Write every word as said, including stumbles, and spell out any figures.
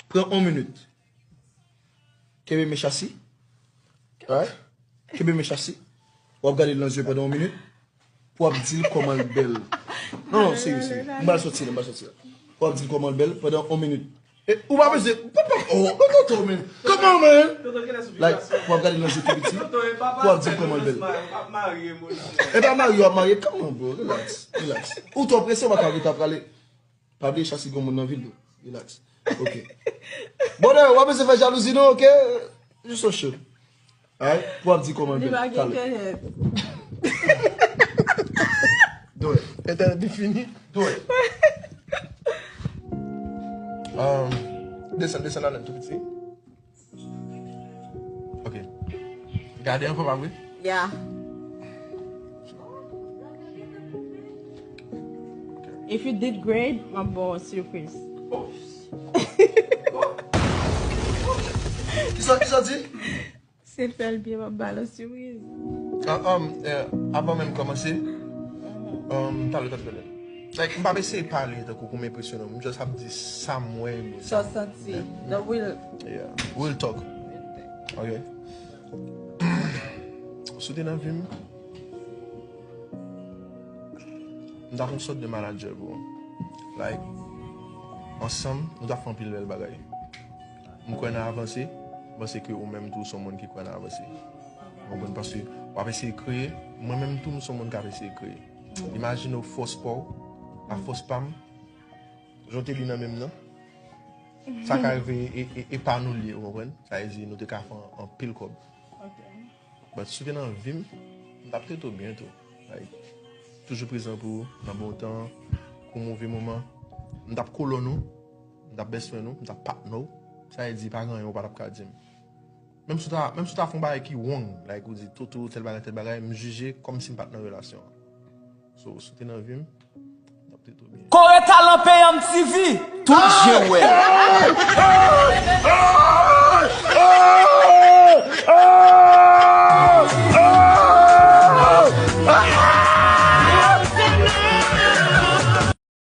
Pran yon minit. Kenbe men Chasi. Alright? Kenbe men Chasi. W ap gade l nan zye pandan yon minit. Pou w ap di l kòman l bèl. Non, non, serye, serye. M pral soti la, m pral soti la. Pou w ap di l kòman l bèl pandan yon minit. E, ou pa bezwen, papa, oh, oh, tonton, man. Come on, man. Like, pou w ap gade l nan zye tou piti. Pou w ap di l kòman l bèl. E pa marye w ap marye. Come on, bro. Relax, relax. Ou twò prese, w pa ka rete ap prale. Pa bliye Chasi gen moun nan vil tou. Relax. Ok. Bon, w ap ese fè jalouzi non, ok? Jis yon show. Alright? Pou w ap di kòman l bèl. Talè. Do it. Entènèt li fini. Do it. Um, desann, desann anèt tou piti. Ok. Gade ankò, pa vre? Yeah. If you did great, m ap ba w yon surprise. Kisa, kisa di? Si l fè l byen, m ap ba l yon surprise. Ah, um, eh, avan menm kòmanse, um, talè, talè, talè. Like, m p ap eseye pale tankou pou m enpresyonnen w. M just ap di sa m wè. Sa w santi. The real. Yeah. Real talk. Ok. Si w te nan vi m, m t ap yon sòt de manager pou ou. Like, ansanm, nou t ap fè anpil bèl bagay. M kwè nan avanse, m panse ke ou menm tou, w se yon moun ki kwè nan avanse. Ou konprann? Paske w ap eseye kreye, mwen menm tou, m se yon moun k ap eseye kreye. Imajine w fòs pa w, a fòs pa m, jan w te li nan men m nan, sa ka rive e, e, e pa nou l ye, ou konprann? Sa vle di nou te ka fè anpil kòb. Ok. But si w te nan vi m, m t ap trete w byen tou. Like, toujou prezan pou ou, nan bon tan, kou move moman. M t ap kolòn ou, m t ap best friend ou, m t ap patnè w. Sa vle di, pa gen anyen ou pa t ap ka di m. Menm si w ta, menm si w ta fè yon bagay ki wrong, like ou di, Toto, tèl bagay, tèl bagay, m jije kòmsi m pa t nan relasyon an. So, si w te nan vi m, m t ap trete w byen. Kore Talan Peyam T V, tout je wè.